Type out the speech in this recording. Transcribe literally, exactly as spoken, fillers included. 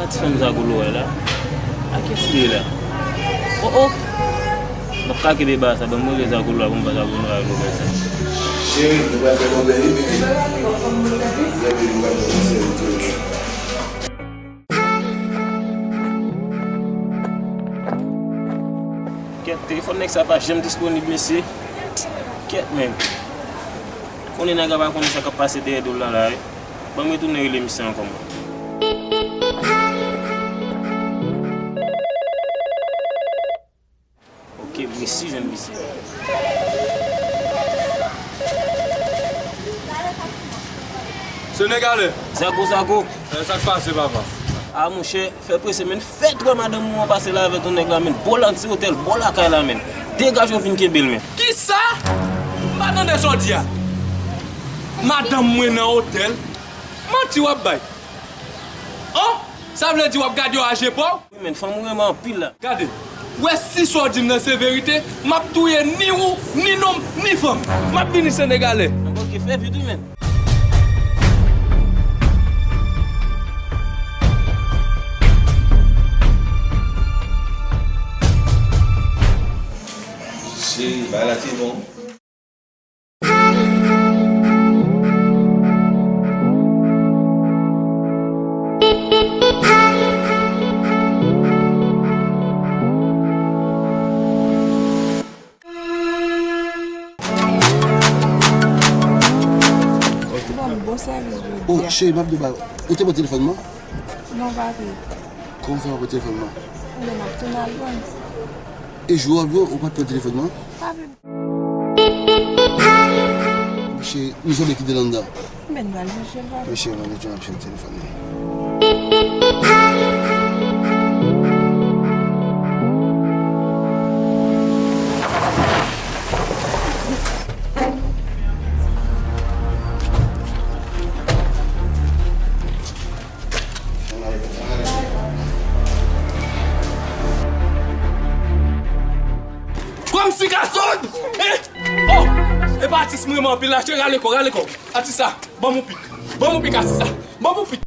Ti fanm Zagolo a la. A kiyès li ye la? Oh, oh! M ap ka kenbe ba sa, ban m rele Zagolo a pou m ba Zagolo a nouvèl sa. Cheri, nou pral fè konbyen wi, pitit? Lè vini, nou pral fè konbyen wi? Kèt, telefòn nèg sa pa janm disponib, mesye. Kèt, menm. Konnen nèg la pa konnen sa k ap pase dèyè do l la, la, wi. Ban m retounen rele misye ankò, mwen. Ok, m resi jwenn misye. Senegalè. Zago, zago. Eh, sa k pase, papa? A, monchè, fè prese, men fè twè madanm ou an pase la avèk yon nèg la, men bò la, se otèl, bò lakay la, men. Degaje w vin kenbe l, men. Kisa? M pa tande sa w di a. Madanm mwen nan otèl? Manti w ap bay. Oh, sa vle di w ap gade yo aje pa w? Wi, men fanm ou renmen anpil la. Gade, w wè si sa w di m nan se verite, m ap touye ni ou, ni nonm, ni fanm. M ap vini Senegalè. Bon, ok, fè vit wi, men. Cheri, bagay la te bon. Bon, bon sèvis jodi a. Oh, cheri, m ap di w bagay. Ou te pran telefòn mwen? Non, papi. Kòman fè w pa pran telefòn mwen? Ebyen, m ap tounen al pran. E jou w al pran, ou pa t pran telefòn mwen? Papi. Mesye, nou sanble kite l anndan. Men, m pral chèche l, papi. Mesye, mwen, nou ap chèche telefòn li. Kòmsi gason! Eh! Oh! E pa atis m renmen anpil la, cheri, rale kò, rale kò. Atis sa, ban m yon pik. Ban m yon pik, atis sa. Ban m yon pik.